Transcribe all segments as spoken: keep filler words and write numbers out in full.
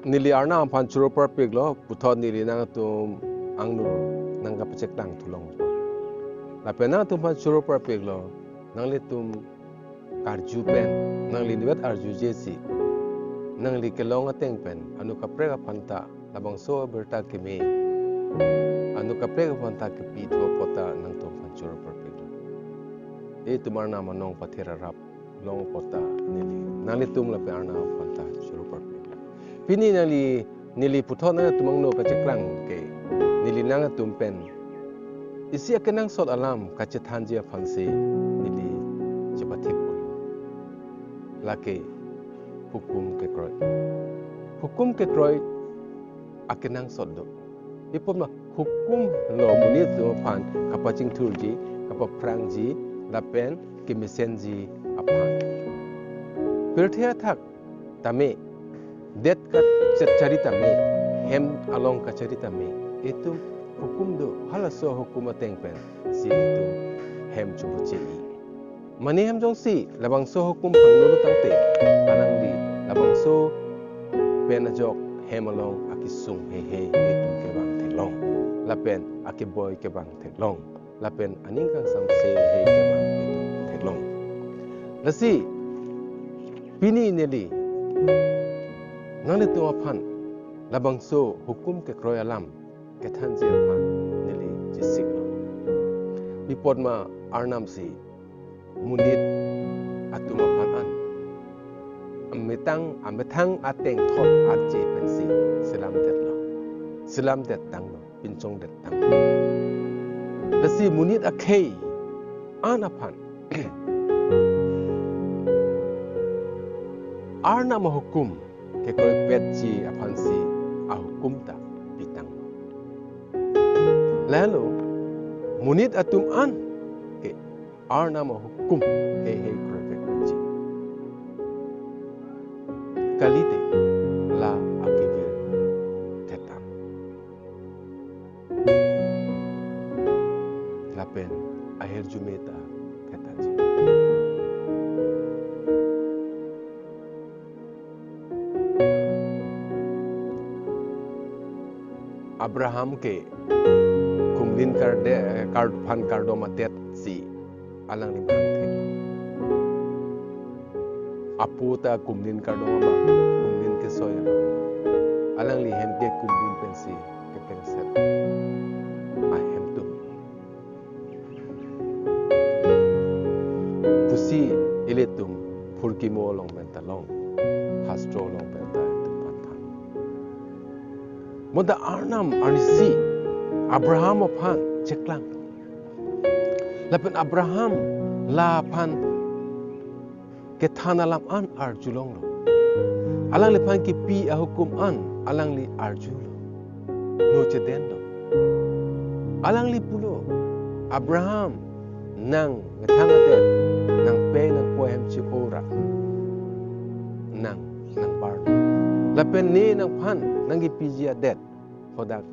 Neli Arnam aphan choro parpiklo, puthot neli nangtum angno nangkapacheklang thulong. Lapen nangtum aphan choro parpiklo, nanglitum karju pen, nangli nivet arjujesi, nangli kelong ateng pen, ano kaprek aphanta, labangso abirta keme, ano kaprek aphanta kepi thu apot ta nangtum aphan choro parpiklo. Itum Arnam anong pathir arap long apot ta neli nanglitum lapen Arnam aphanta choro parpik. Pini neli, neli puthot nangtum angno kacheklang ke, neli nangtum pen isi akenangsot alam kachethanji aphansi neli chepathipon. Lake hukum kekroi. Hukum kekroi akenangsot do. Ipot ma hukum lo monit atum aphan kapachingthurji, kapaphrangji, lapen kemesenji aphan. Pirthe athak tame, det kachari tame, hem along kachari tame, itum hukum do, halaso hukum ateng pensi itum hem chobuche-i. Mane hem jongsi labangso hukum hangno lo tangte, alangli labangso pen ajok hem along akesung heihei itum kevang theklong, lapen akeboi kevang theklong, lapen aning kangsam se heihei kevang itum theklong. Lasi pini neli nanglitum aphan labangso hukum kekroi alam kethanji aphan neli chesiklo. Ipot ma Arnam si monit atum aphan an amethang, amethang ateng thot arje pensi selamdetlo. Selamdet tanglo, pinchongdet tanglo. Lasi monit akhei an aphan Arnam ahukum kekroipetji aphansi ahukum ta pitanglo. Lalo monit atum an ke Arnam ahukum heihei kroipetji. Kalite la akebir thetan. Lapen ahirjume ta thetanji. Abraham ke kumlin karde, kar, aphan kardom adet si alangli bhangthe. Apo ta kumlin kardom abang, kumlin kesoi abang. Alangli hem ke kumlin pensi kepengset ahemtun. Pusi ilitum phurkimo along pen ta long, hastro along pen ta itum aphan than. Bonta Arnam arnisi Abraham aphan cheklang. Lapen Abraham laphan kethan alam an arjulonglo. Alangliphan kipi ahukum an alangli arjulo. No chedenlo. Alangli pulo, "Abraham, nang methang adet, nangpei nangpoi hem che-o ra, nang nangbarlo. Lapen ne nangphan nangkipiji adet hadak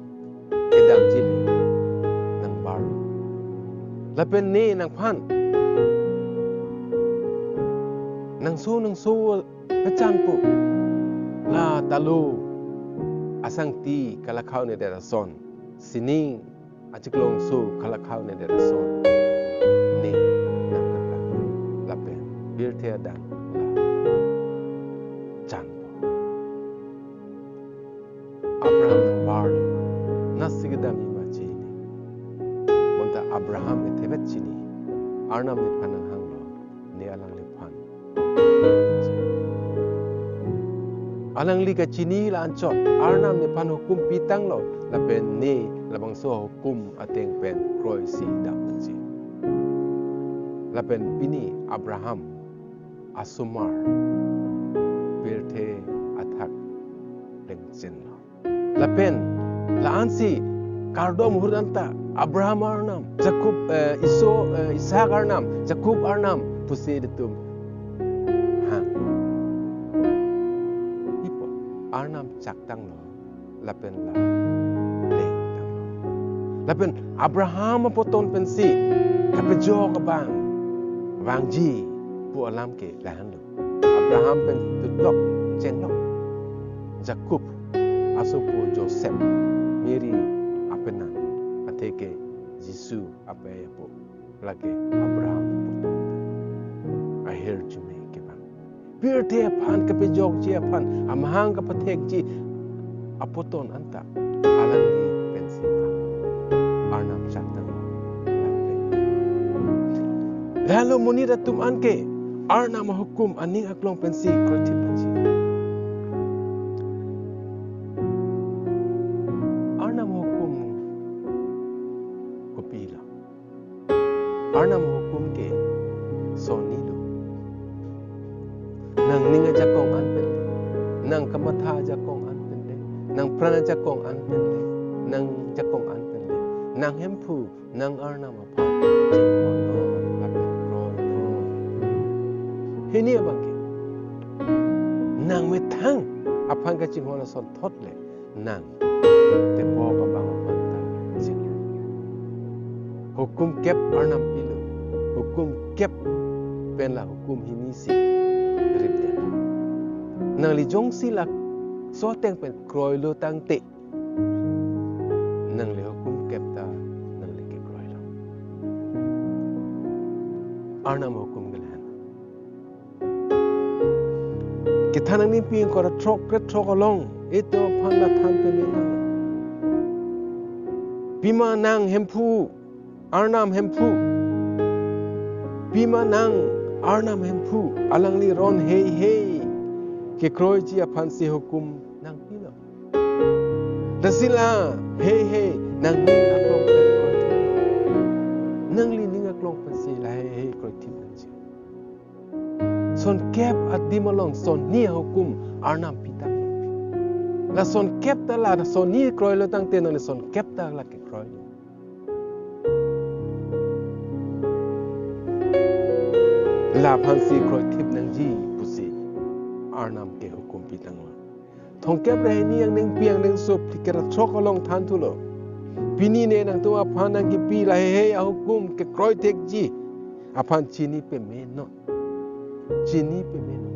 kedamji le nangbarlo. Lapen ne nangphan nangso nangso kachanpo, la talo asangti kalakhaune det ason, sining achiklongso kalakhaune det ason ne nangkaklang, lapen birthe adang la chanpo." Abraham nangbarlo, "Nasi kedamji ma che hini." Bonta Abraham ethebet chini, Arnam nephan nanghanglo, ne alangliphan. Alangli kachini la-anchot, Arnam nephan hukum pitanglo, lapen ne labangso hukum ateng pen kroisi damnangji. Lapen pini Abraham asomar pirthe athak lengchinlo. Lapen la-ansi kardom ahut anta Abraham Arnam, Jakob, eh, Iso, eh, Isak Arnam, Jakob Arnam pusi ilitum hang. Ipo Arnam chaktanglo, lapen la lengtanglo. Lapen Abraham apoton pensi kapejok abang vangji pu alam ke lahenlo. Abraham pen tutlok chenglok, Jakob asopo Joseph, Mary apenan, atheke Jisu apei apo, lake Abraham aputhak, ahirjume kevang. Pirthe aphan kapejokji aphan, amahang kapathekji aputhak anta alangli pensi vang. Arnam chakdang lapen. Lalo monit atum anke Arnam ahukum aning aklong pensi kroithip nangji. Arnam ahukum kopilo? Arnam ahukum ke sonni lo. Nangning ajakong an pen le, nangkamatha ajakong an pen le, nangpran ajakong an pen le, nangjakong an pen le, nanghemphu, nang-arnam aphan chinghonnon lapen kroinon. Hini abangke, nangmethang aphan kachinghon asonthot le nang tepo abang aphan ta chinghon. Hukum kep Arnam pilo. Hukum kep pen la hukum hini si ripdet. Nangli jongsi laso ateng pen kroilo tangte, nangli hukum kep ta nangli kekroilo. Arnam ahukum ke lahen. Kethan angningpi ingkoi ra throk krethrok along itum aphan la than peme nang. Pima nang Hemphu, Arnam Hemphu. Pima nang Arnam Hemphu, alangli ron heihei kekroiji aphansi hukum nangpilo. Lasi la heihei nangning aklong pen kroithu. Nangli ning aklong pensi la heihei kroithip nangji. Sonkep adim along sonni ahukum Arnam pitang. La sonkep ta la sonni kroilo tangte nangli sonkep ta la kekroilo. Laphansi kroithip nangji pusi Arnam ke hukum pitanglo. Thomkep ra hini angningpi angningso phlikep ra throk along thanthulo. Pini ne nangtum aphan nangkipi la heihei ahukum kekroi thekji aphan chini peme non. Chini peme non.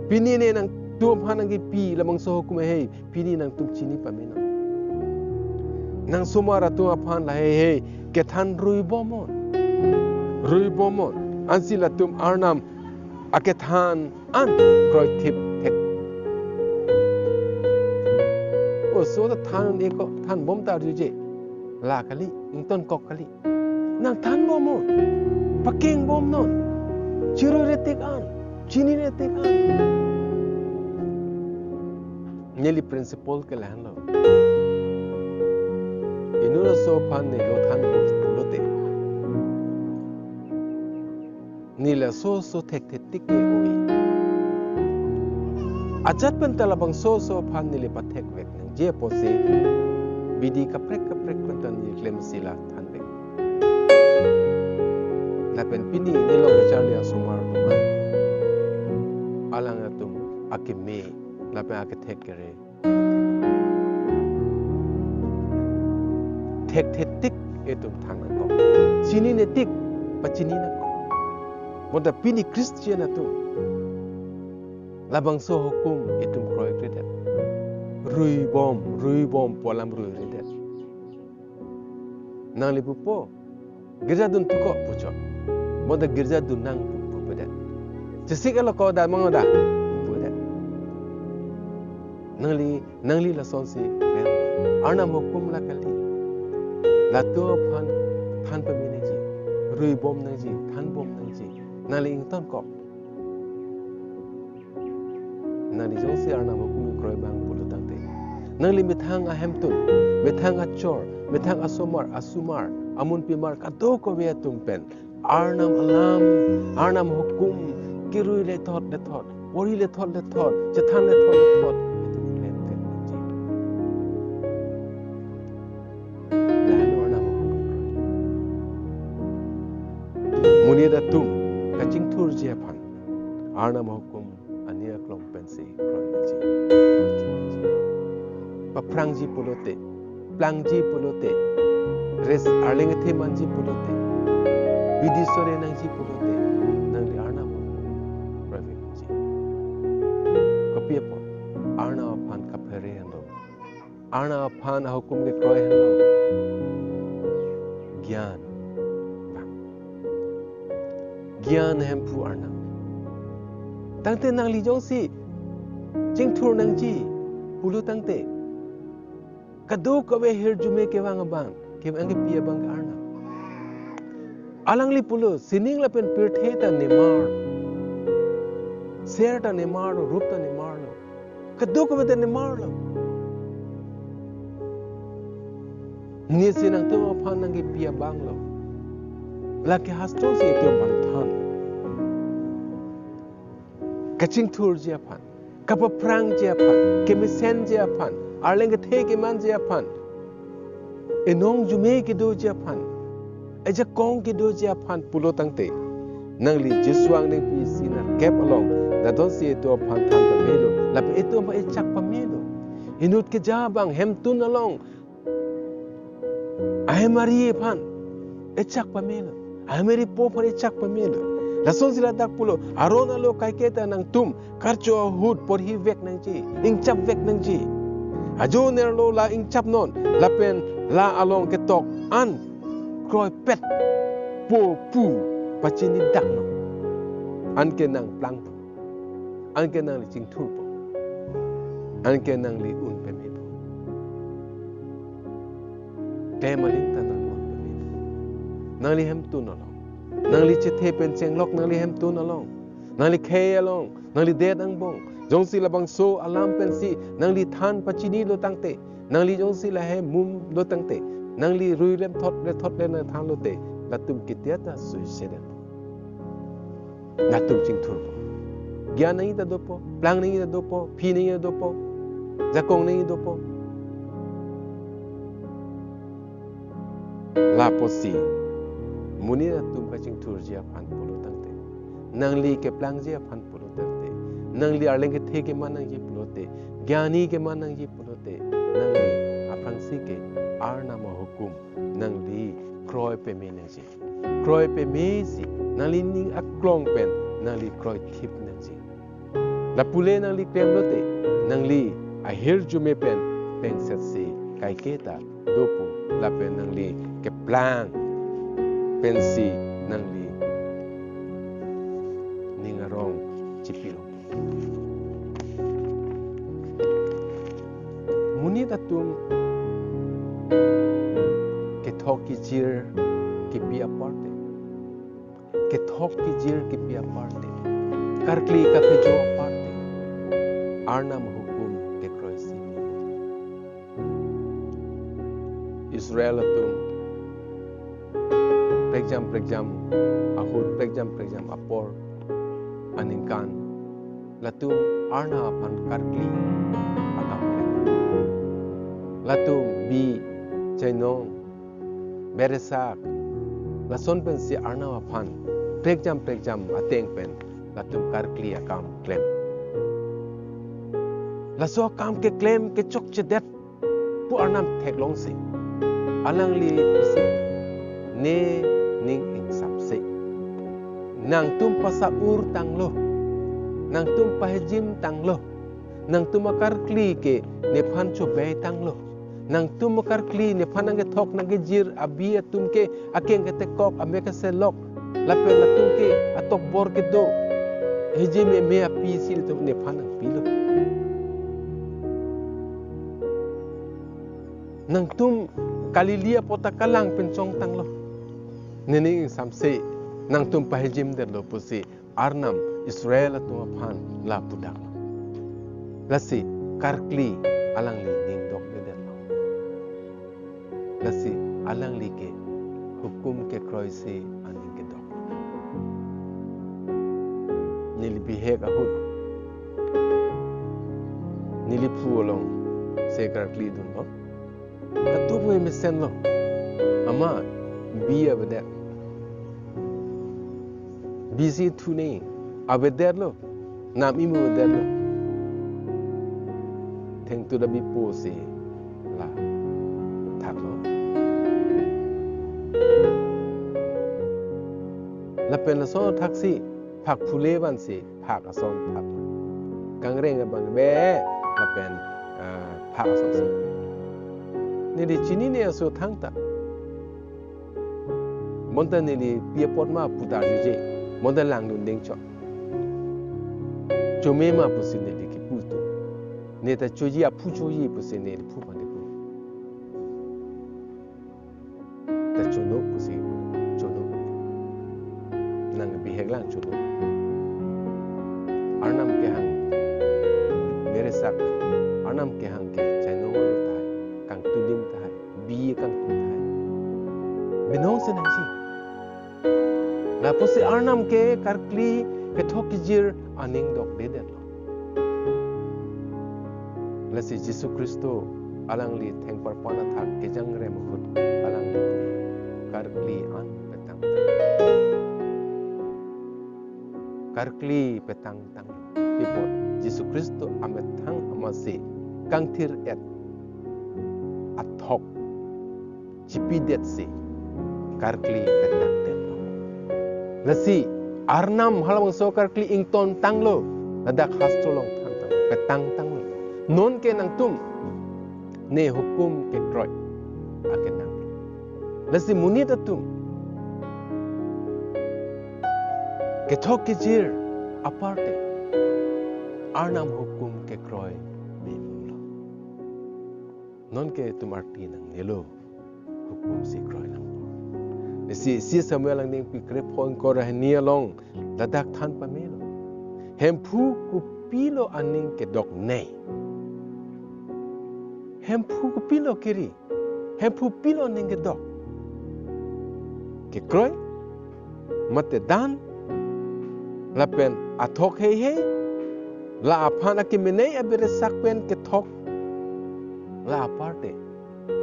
Pini ne nangtum aphan nangkipi labangso hukum heihei, pini nangtum chini pame non. Nang osomar atum aphan la heihei kethan ruibom non. Ruibom non. Ansi latum Arnam akethan an kroithip thek. Oso ta than un-e ko, thanbom ta arjuje. La kali, ingtonkok kali. Nang thanbom non. Pakengbom non. Chirui retik an. Chinine tik an. Neli principle ke lahenlo. Inut aso aphan neli lo thanbom pulote, neli laso aso thekthe tik ke oi. Ajat pen ta labangso aso aphan neli pathekvek nangji apotsi bidi kaprek kaprek pen ta neli klemsi la thanvek. Lapen pini nelong kacharli asomar atum an, alang atum akeme lapen akethek kere thekthe tik itum than nangkok. Chinine tik pachini nangkok. Bonta pini Christian atum labangso hukum itum kroikredet. Ruibom, ruibom pu alam ruiredet. Nangli pupo, girja dunthuko puchot. Bonta girja dunnang pu, pupedet. Chesik elo ko da manglo da pupedet. Nangli, nangli lasonsi klem. Arnam hukum la kali. Latum aphan than pame nangji, ruibom nangji, thanbom nangji. Nangli ingtonkok. Nangli jongsi Arnam ahukum kroi abang pulo tangte, nangli methang ahemtun, methang achor, methang asomar, asomar, amunpimar kadokave atum pen Arnam alam, Arnam hukum kirui lethot lethot, pori lethot lethot, chethan lethot lethot, itum klem klem nangji. Lahelo Arnam ahukum kroi. Monit atum kachingthurji aphan Arnam ahukum aning aklong pensi kroi nangji. Paphrangji pulote, plangji pulote, res arleng ethe manji pulote, bidi sore nangji pulote, nangli Arnam ahukum kroivek nangji. Kopi apot, Arnam aphan kaphere ando Arnam aphan ahukum kekroi henlo. Gyan. Gyan Hemphu Arnam. Tangte nangli jongsi chingthur nangji pulo tangte, kadokave ahirjume kevang abang, kevang kepi abang ke Arnam. Alangli pulo, sining lapen pirthe ta nemarlo. Ser ta nemarlo, rup ta nemarlo. Kadokave ta nemarlo. Nesi nangtum aphan nangkepi abanglo. Lake hastro si itum aphan than. Kachingthurji aphan, kapaphrangji aphan, kemesenji aphan, arleng kethe kemanji aphan, enong arjume kedoji aphan, ejakong kedoji aphan pulo tangte, nangli Jisu angdengpi isi nerkep along, nadonsi itum aphan than pamelo, lapen itum aphan echak pamelo. Inut keja abang hemtun along, ahem ari aphan echak pamelo. Ahem ari po aphan echak pamelo. Lasonsi ladak pulo, aron alo kaiketa nangtum karcho ahut porhivek nangji, ingchapvek nangji. Ajo nerlo la ingchapnon, lapen la along ketok an kroipet po pu pachinidaknon. Anke nangplangpo. Anke nangli chingthurpo. Anke nangli un pamepo. Klem aling ta nang un pamepo. Nangli hemtun along, nangli chethe pen chenglok nangli hemtun along, nangli khei along, nangli det angbong, jongsi labangso alam pensi nangli than pachinilo tangte, nangli jongsi lahei mumlo tangte, nangli ruirem thot le thot le nangthanlote, latum ketia ta suisedetpo. Latum chingthurpo. Gyan nangji ta dopo, plang nangji ta dopo, phi nangji ta dopo, jakong nangji dopo. Lapusi monit atum kachingthurji aphan pulo tangte, nangli keplangji aphan pulo tangte, nangli arleng kethe keman nangji pulote, gyani keman nangji pulote, nangli aphrangsi ke Arnam ahukum nangli kroi pame nangji. Kroi pamesi nangli ning aklong pen nangli kroithip nangji. Lapule nangli klemlote, nangli ahirjume pen pengsetsi kaiketa dopo, lapen nangli keplang pensi nangli ning arong chipilo. Monit atum kethok kejir kepi aparte, kethok kejir kepi aparte, karkli kaphejo aparte, Arnam ahukum kekroisi meme. Israel atum prekjam prekjam ahut, prekjam prekjam apor, aningkan latum Arnam aphan karkli akam klem. Latum bi, chainong, beresak, lason pensi Arnam aphan prekjam prekjam ateng pen latum karkli akam klem. Laso akam keklem kechokchedet pu Arnam theklongsi, alangli pusi, ne ning ingsamse. Nangtum pasa-ur tanglo, nangtum pahejim tanglo, nangtum akarkli ke nephan chobei tanglo, nangtum akarkli nephan nangkethok nangkejir abi atum ke akeng ketekok, ame keselok, lapen latum ke atokbor kedo, hejim eme api si latum nephan nangpilo. Nangtum Galili apot ta kalang pen chongtanglo. Ne ning ingsamse, nangtum pahejimdetlo pusi Arnam Israel atum aphan la pudaklo. Lasi karkli alangli ning dokdedetlo. Lasi alangli ke hukum kekroisi aning kedok. Neli bihek ahut, neli phu alongsi karkli dunlo. Kadokave mesenlo. Ama, bi avedet. Bisi thu ne, avedetlo. Nam imu avedetlo. Thengtu da bipo si la thaklo. Lapen lason thaksi phak phule vansi phak ason thak. Kangreng abang be lapen, ah, phak asonsi. Neli chinine aso thangta. Bonta neli pi apot ma pu ta arjuje. Bonta langdun dingchot. Chome ma pusi neli kipu atum. Ne ta choji aphu choji pusi neli phu aphan kipu. Ta chono pusi chono. Nang bihek lang chono. Arnam kehang meresak, Arnam kehang ke chainong lo tahai, kangtulim tahai, bi kangtum tahai. Binong si nangji. Lapusi Arnam ke karkli kethok kejir aning dokdedetlo. Lasi Jisu Khristo alangli thengparpan athak kejangrem ahut alangli karkli an petang. Karkli petang tang. Pi apot Jisu Khristo amethang amatsi kangthir-et athok chipidetsi karkli petang tanglo. Lasi Arnam halabangso karkli ington tanglo, ladak hastro along than tang, petang tanglo. Nonke nangtum ne hukum kekroi akenang. Lasi monit atum kethok kejir aparte Arnam hukum kekroi mimlo. Nonke itum arti nangnelo, hukum si kroi nang. Isi, isi Samuel angdengpi krepho ingkoi ra hini along ladak than pamelo. Hemphu kopilo aning kedoknei? Hemphu kopilo keri? Hemphu pilo aning kedok? Kekroi, mate dan, lapen athok heihei, la aphan akemenei abiresak pen kethok, la aparte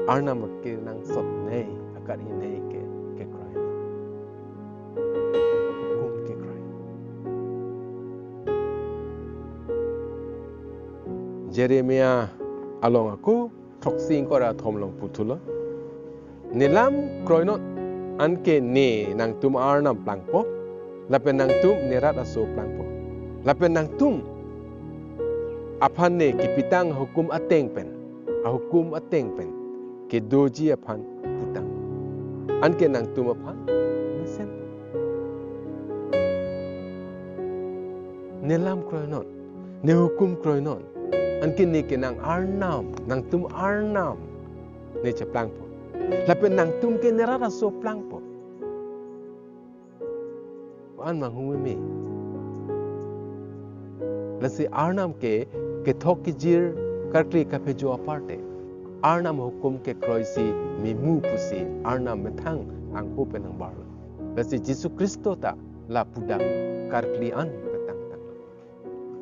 Arnam akenangsotnei, akar-inei ke, kekroi. Hukum kekroi. Jeremia along ako throksi ingkoi ra thom along puthulo. Nelam kroinon, anke ne nangtum Arnam plangpo, lapen nangtum nerat aso plangpo. Lapen nangtum aphan ne kepitang ahukum ateng pen, ahukum ateng pen kedoji aphan putang. Anke nangtum aphan mesen. Nelam kroinon, ne hukum kroinon, anke ne kenang Arnam, nangtum Arnam ne cheplangpo. Lapen nangtum ke nerat aso plangpo. An manghumeme. Lasi Arnam ke kethok kejir karkli kaphejo aparte, Arnam hukum kekroi si memu pusi Arnam methang angko pen nangbarlo. Lasi Jisu Khristo ta lapu dak karkli an petang tang.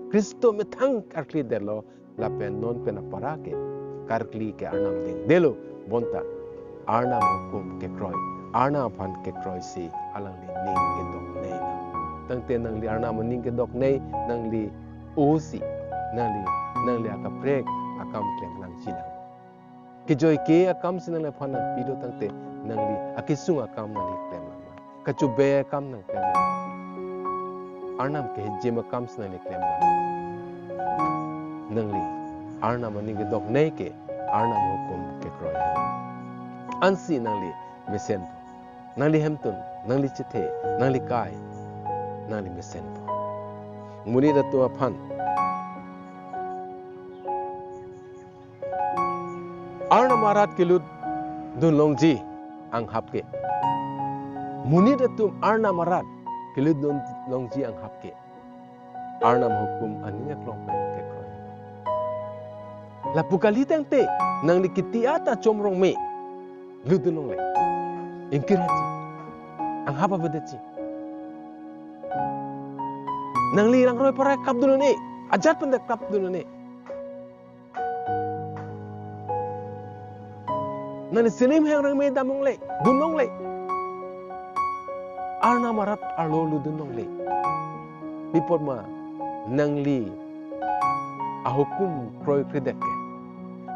Khristo methang karkli detlo, lapen non pen apara ke karkli ke Arnam dengdetlo, bonta Arnam hukum kekroi, Arnam aphan kekroi si alangli ning kedoknei. Tangte nangli Arnam aning kedoknei, nangli osi, nangli, nangli akaprek akam klem nangji lang. Kejoike akam si nangliphan nangpido tangte nangli akesung akam nangli klem lang. Kachobei akam nangklem lang. Arnam kehejem akam si nangli klem lang. Nangli Arnam aning kedoknei ke Arnam hukum kekroi. Ansi nangli mesenpo. Nangli hemtun, nangli chethe, nangli kai, nangli mesenpo. Monit atum aphan Arnam arat kelutdun longji anghap ke. Monit atum Arnam arat kelutdun longji anghap ke. Arnam hukum aning aklong pen kekroi. Lapu kali tangte nangli kiti-ata chomrong me lutdun longle. Ingkir haji. Anghap avedetji. Nangli langroi parai kapdun un-e. Ajat pen ta kapdun un-e. Nangli silim heng rengme dam longle, dun longle. Arnam arat arlo lutdun longle. Pi apot ma nangli ahukum kroikredet ke.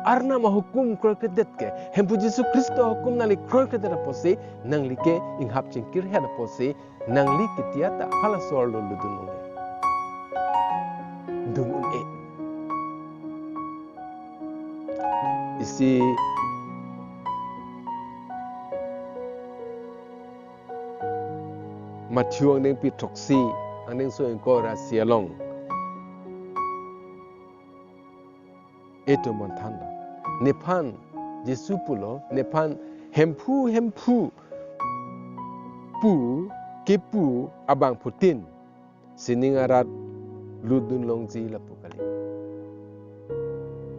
Arnam ahukum kroikredet ke. Hemphu Jisu Khristo ahukum nangli kroikredet apotsi, nangli ke inghap chingkir het apotsi, nangli kiti-ata halaso arlo lutdun longle. Dun un-e. Isi Matthew angdengpi throksi, angdengso ingkoi ra isi along. Itum mon thanlo. Nephan Jisu pulo, nephan Hemphu, Hemphu pu kepu abangphutin sining arat lutdun longji lapu kali.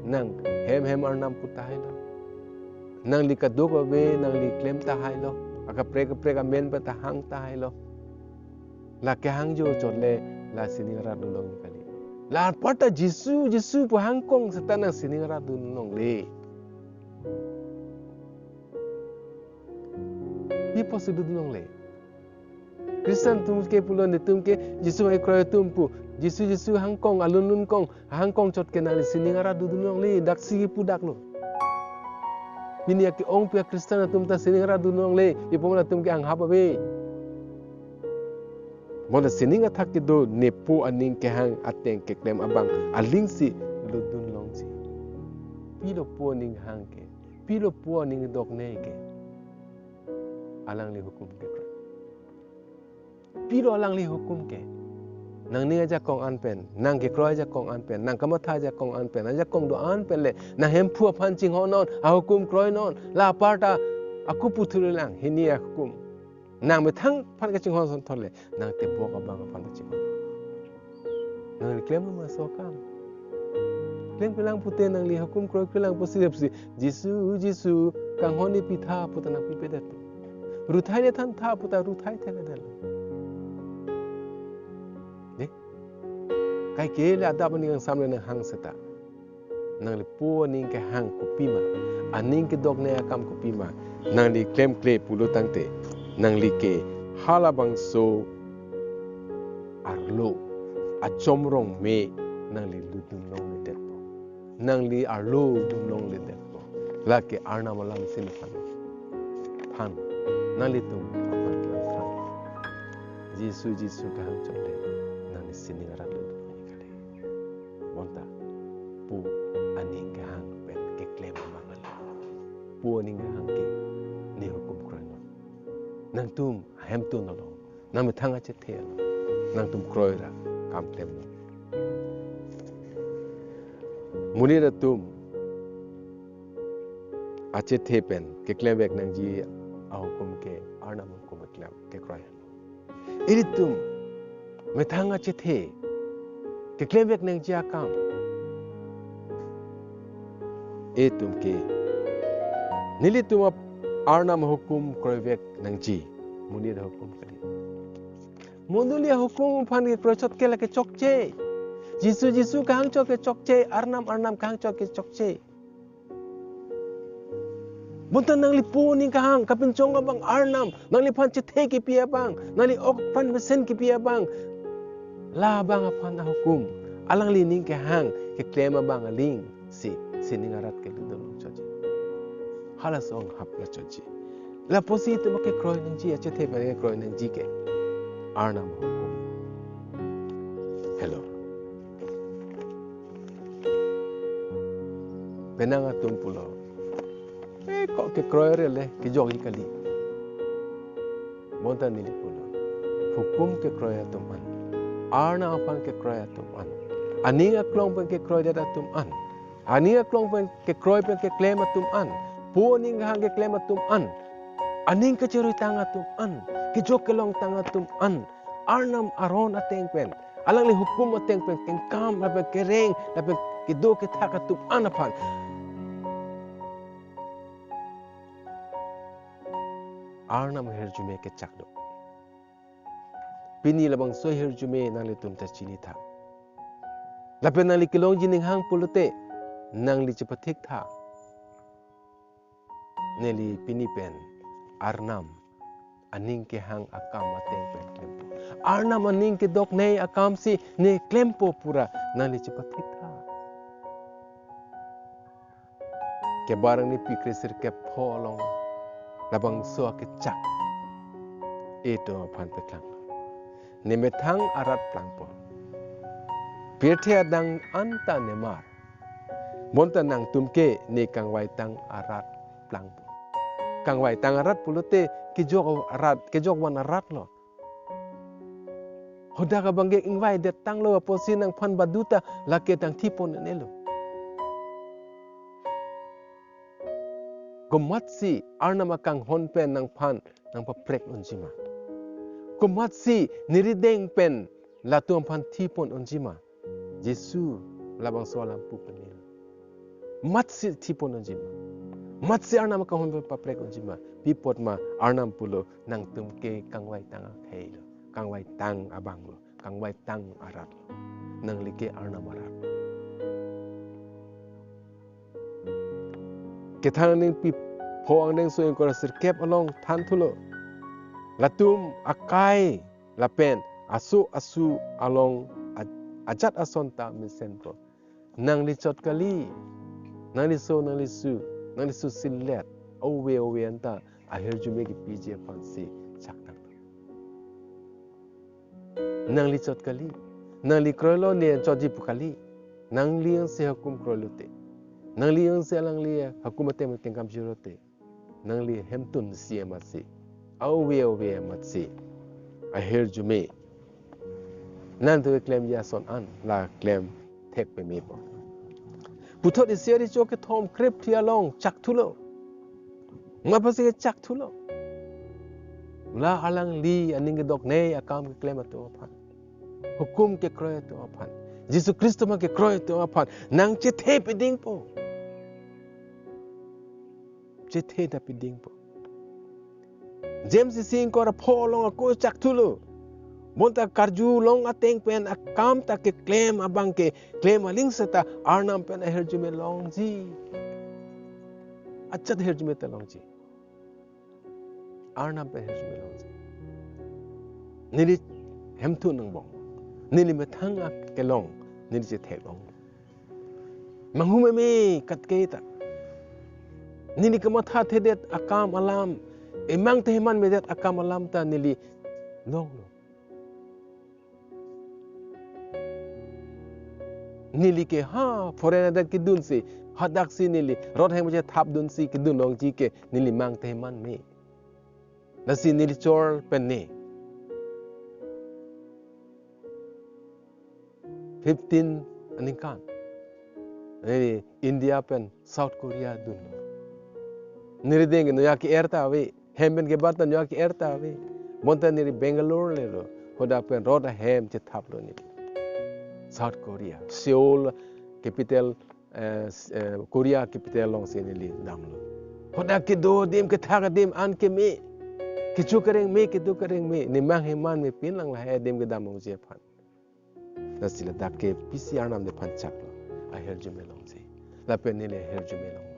Nang hem hem Arnam pu tahailo. Nangli kadokave nangli klem tahailo. Akaprek kaprek amen pen ta hang tahailo. La kehang jo chot le la sining arat lutdun longji kali. La aparta Jisu, Jisu pu hangkong seta nang sining arat lutdun longle. Pi apotsi lutdun longle? Christian atum ke pulo, netum ke Jisu kekroi atum pu, Jisu, Jisu hangkong, alun lun kong, hangkong chot ke nangli sining arat lutdun longle, daksi kipu daklo. Pini ake-ongpi a-Christian atum ta sining arat lutdun longle, ipong atum ke anghap ave. Bonta sining athak kedo ne po aning kehang ateng keklem abang alingsi lutdun longji. Pilo po aning hang ke, pilo po aning dokne ke? Alangli hukum kekroi. Pilo alangli hukum ke? Nangning ajakong an pen, nang kekroi ajakong an pen, nang kamatha ajakong an pen, ajakong do-an pen le, nang Hemphu aphan chinghonnon, ahukum kroinon, la aparta ako puthule lang, hini ahukum. Nang methang aphan kachinghon son thot le, nang tebok abang aphan ta chinghon. Nangli klem ma laso akam? Klemklelang pute nangli hukum kroiklelang pusi, pusi, Jisu, Jisu, kanghon ne pitha puta nang pipedet. Ruthai ne thantha puta ruthai thekledet. Dei? Kaike le adap aning kangsam le nang hang seta. Nangli po aning kehang kopima, aning kedokne akam kopima nangli klemkle pulo tangte, nangli ke halabangso arlo achomrong me nangli lutdun longledetpo. Nangli arlo dun longledetpo. Lake Arnam alam si nephan than. Nanglitum aphan than. Jisu, Jisu kehang chot le nangli sining arat lutdun longji kali. Bonta po aning kehang pen keklem abang aling. Po aning kehang ke ne hukum kroinon. Nangtum hemtun along, nang methang achethe along, nangtum kroi ra kam klemnon. Monit atum achethe pen keklemvek nangji ahukum ke Arnam ahukum keklem kekroi. Ilitum methang achethe keklemvek nangji akam, itum ke nelitum ap-, Arnam ahukum kroivek nangji, monit ahukum kali. Mondoli ahukum aphan kekroi chot ke lake chokche. Jisu, Jisu kehang chot ke chokche, Arnam, Arnam kehang chot ke chokche. Bonta nangli po aning kehang, kapinchong abang Arnam, nangliphan chethe kipi abang, nangli ok aphan mesen kipi abang, labang aphan ahukum, alangli aning kehang keklem abang aling si sining arat ke lutdun longchotji. Halaso anghap lachotji. Lapusi itum kekroi nangji, achethe pen kekroi nangji ke Arnam ahukum. Hello. Penang atum pulo, eh, kok kekroi re le, kejokji kali. Bonta neli pulo, hukum kekroi atum an, Arnam aphan kekroi atum an, aning aklong pen kekroidet atum an, aning aklong pen kekroi pen keklem atum an, po aning kehang keklem atum an, aning kacheroitang atum an, kejok kelongtang atum an, Arnam aron ateng pen, alangli hukum ateng pen kengkam lapen kereng lapen kedo kethak atum an aphan Arnam ahirjume kechak do. Pini labangso ahirjume nanglitum ta chinitha. Lapen nangli kelongji aning hang pulote, nangli chepathik tha. Neli pini pen Arnam aning kehang akam ateng pen klempo. Arnam aning kedokne akam si ne klempo pura nangli chepathik tha. Kebar angni pi kre sirkep pho along labangso akechak itum aphan petlang. Ne methang arat plangpo. Pirthe adang anta nemar. Bonta nangtum ke ne kangvaitang arat plangpo. Kangvaitang arat pulote kejok arat, kejok van arat lo. Hadak abangke ingvai det tanglo apotsi nangphan badu ta lake tang thipon un-elo. Komatsi Arnam akanghon pen nangphan nangpaprek unji ma? Komatsi nerideng pen latum aphan thipon unji ma? Jisu labangso alam pu pen neli. Matsi thipon unji ma? Matsi Arnam akanghon pen paprek unji ma? Pi apot ma Arnam pulo, nangtum ke kangvai tang akhei lo, kangvai tang abang lo, kangvai tang arat lo. Nangli ke Arnam arat. Kethan angdengpi pho angdengso ingkoi ra sirkep along than thulo. Latum akai lapen aso asu along a-, ajat ason ta mesenpo. Nangli chot kali, nangli so, nangli su, nangli su silet, ove ove anta ahirjume kepiji aphansi chak nang. Nangli chot kali, nangli kroilo ne chotji pu kali, nangli ansi hukum kroilote, nangli ansi alangli hukum atem tengkam jirote, nangli hemtun si amatsi, ove ove amatsi ahirjume. Nangtum keklemji ason an la klem thek pemepo. Puthot isi ari cho kethom krepthi along chak thulo. Mapasi ke chak thulo. La alangli aning kedoknei akam keklem atum aphan, hukum kekroi atum aphan, Jisu Khristo ma kekroi atum aphan nangchethe pedingpo. Chethe ta pedingpo. James isi ingkoi ra pho along ako chak thulo. Bonta karjulong ateng pen akam ta keklem abangke klem aling seta Arnam pen ahirjume longji. Ajat ahirjume ta longji. Arnam pen ahirjume longji. Neli hemthu nangbong. Neli methang akelong. Neli chetheklong. Manghu meme katke ta. Neli kamathathedet akam alam, emang teheman medet akam alam ta neli longlo. Neli ke ha foreign adak kedunsi, hadaksi neli rot heng baje thapdunsi kedun longji ke neli mang teheman me. Lasi neli chor pen ne fifteen aningkan, neli India pen South Korea dun. Nerideng ke noyak ke-er ta ave, hem pen kebat ta noyak ke-er ta ave. Bonta neli Bangalore lelo, hadak pen rot ahem chethaplo neli. South Korea, Seoul capital, eh, s-, eh, Korea capital alongsi neli damlo. Hadak kedo adim, kethak adim an keme, kecho kereng me, kedo kereng me, nemang heman me pin lang lahai adim kedam longji aphan. Lasi ladak ke pisi Arnam nephan chaklo, ahirjume longji. Lapen neli ahirjume longlo.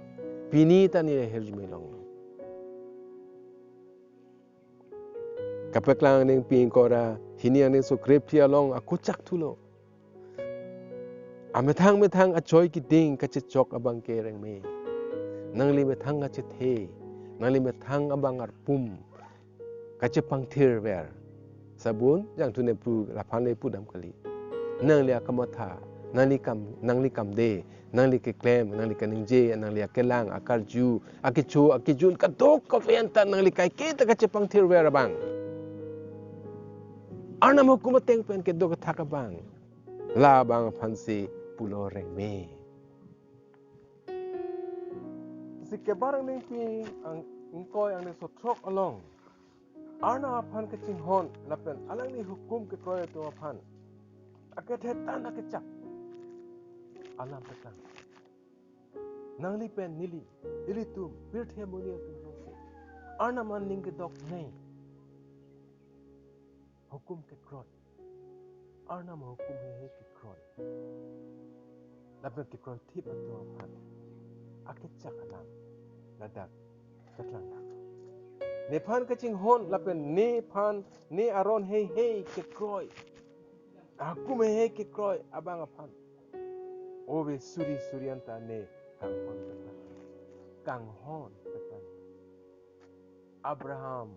Pini ta neli ahirjume longlo. Kapeklang angdengpi ingkoi ra hini angdengso krepthi along ako chak thulo. Amethang methang achoi keding kachechok abangke rengme. Nangli methang kachethe, nangli methang abang arpum kachepangthirver. Sabun jangthu nephu laphan le pudam kali. Nangli akamatha, nangli kam, nangli kamde, nangli keklem, nangli kaningje, nangli akelang, akarju, akecho, akejun, kadokave anta nangli kaike ta kachepangthirver abang, Arnam ahukum ateng pen kedo kethak abang, labang aphansi pulo rengme. Si kebar angdengpi ang-, ingkoi angdengso throk along, Arnam aphan kachinghon lapen alangli hukum kekroi atum aphan akethe tan akechak alam petang. Nangli pen neli, ilitum, pirthe amonit atum longsi Arnam aning kedoknei hukum kekroi, Arnam ahukum heihei kekroi, lapen kekroithip atum aphan akechak alam ladak keklanglang. Nephan kachinghon lapen nephan ne aron heihei kekroi, ahukum heihei kekroi abang aphan, ove suri suri anta ne kanghon petang, kanghon petang. Abraham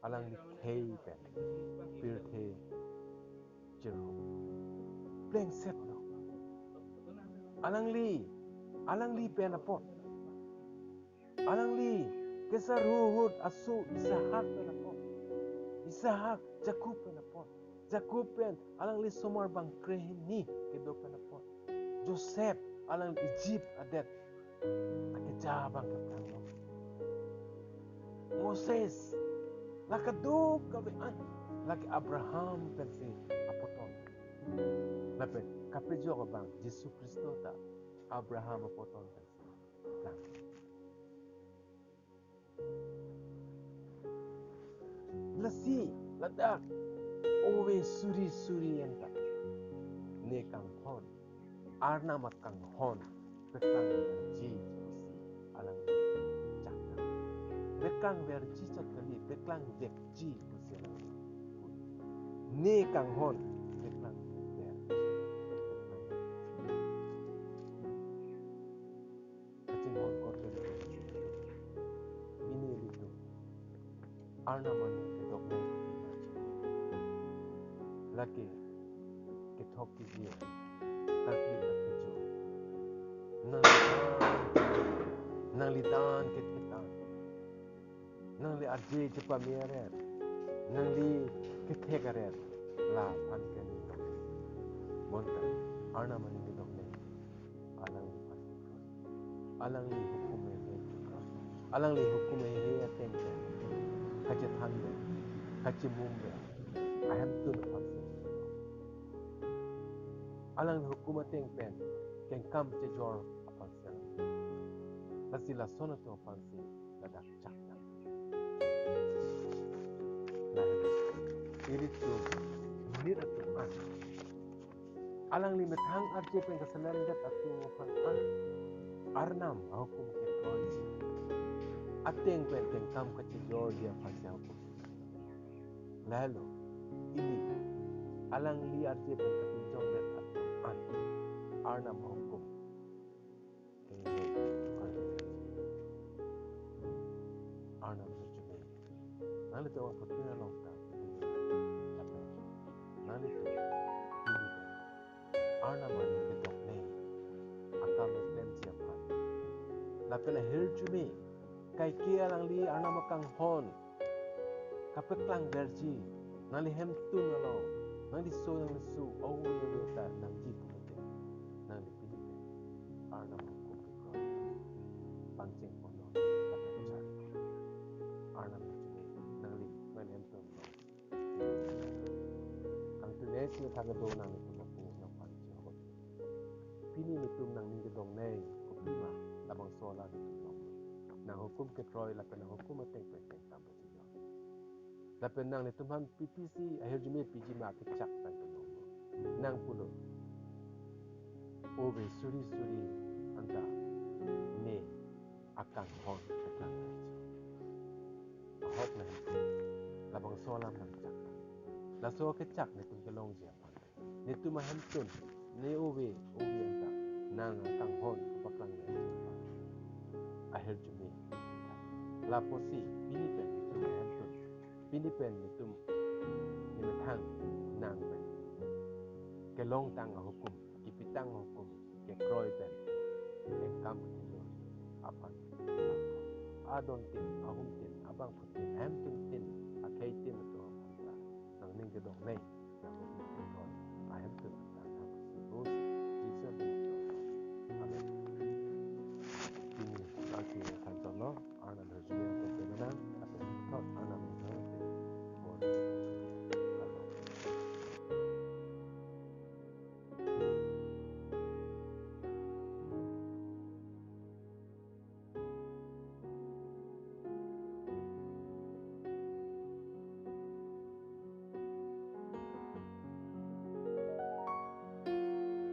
alangli khei pen pirthe chirhu plengset lo. Alangli, alangli pen apot, alangli kesar ahut aso Isaac pen apot, Isaac Jacob pen apot, Jakob pen alangli somar bang krehini kedo pen apot, Joseph alangli Egypt adet akeja abang keplang lo. Moses, la kadokave an, lake Abraham pensi apoton. Lapen kapejok abang Jisu Khristo ta Abraham apoton pensi lang. Lasi ladak ove suri suri anta ne kanghon, Arnam akanghon, peklang verji pusi alang chakta. Peklang verji chot kali, peklang vekji pusi alang. Ne kanghon, peklang verji. Kachinghon korte. Pini ilitum Arnam aning kedoknei. Lake kethok kejir, kalpi kalpijo. Nangli dan, nangli dan kethe-an. Nangli arje chepame aret, nangli kethek aret, laphan ke ning dok. Bonta Arnam aning kedoknei, alangliphan kekroi. Alangli hukum heihei kekroi. Alangli hukum heihei ateng pen kachethan pen, kachemum pen, ahemtun aphan si. Alangli hukum ateng pen kengkam chejor aphan si. Lasi lason atum aphan si ladak chakta. Nah, ilitum monit atum an, alangli methang arje pen kaselam det atum aphan an, Arnam ahukum kekroi ateng pen kengkam kachejorji aphan si ahukum. Lahelo, ili alangli arje pen kapinjong det atum an, Arnam ahukum. Arnam arjume. Nanglitum aphutin along ta. Lapen nanglitum Arnam aning kedoknei akam keklemji aphan. Lapen ahirjume, kaike alangli Arnam akanghon kapeklang verji, nangli hemtun along, nangli so, nangli so, ove ove ta nangji pulote, nangli pini pen Arnam ahukum kekroi pangcheng ponnon, lapen chak. Arnam arjume, nangli nangli hemtun along. Kangtune si thak kedo nanglitum aphu nangphan chehok. Pini nelitum nangning kedongnei, kopima, labangso alam nelitum long. Nanghukum kekroi, lapen nanghukum ateng pen kengkam pachijor. Lapen nanglitum aphan pi pisi ahirjume piji ma kechak pen pen long. Nangpulo, ove suri suri anta ne akanghon keklang. Ahok nang, labangso alam nangchak. Laso kechak nelitum kelongji aphan, nelitum ahemtun, ne ove ove anta nang akanghon kapaklang le ahirjume. Lapusi pini pen nelitum ahemtun, pini pen nelitum nemethang nang pen kelongtang ahukum, kipitang ahukum kekroi pen kengkam kachejor aphan, adontin, ahumtin, abangphutin, ahemtuntin,